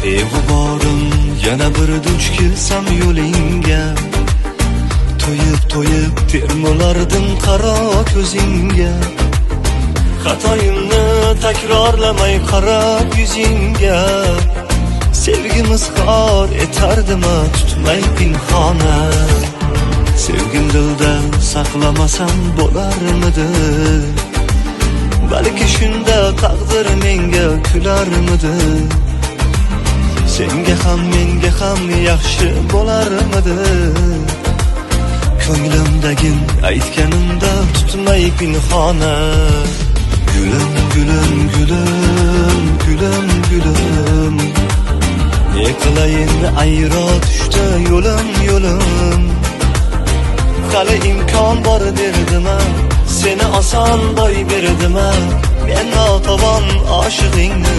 Ey g'uborim, yana bir duch kelsam yo'lingga, to'yib to'yib termulardim qaro ko'zingga. Xatoyimni takrorlamay qarab yuzingga, sevgim izhor etardimi tutmay pinhona. Sevgim dilda saqlamasam bo'larmidi? Balki shunda taqdir menga kularmidi? Senga ham, menga ham yaxshi bo'larmidi? Ko'nglimdagin aytganimda tutmay pinhona. Gulim, gulim, gulim, gulim, gulim, ne qilayin, ayro tushdi yo'lim, yo'lim. Hali imkon bor derdim-a, seni oson boy berdim-a. Men notavon oshig'ingni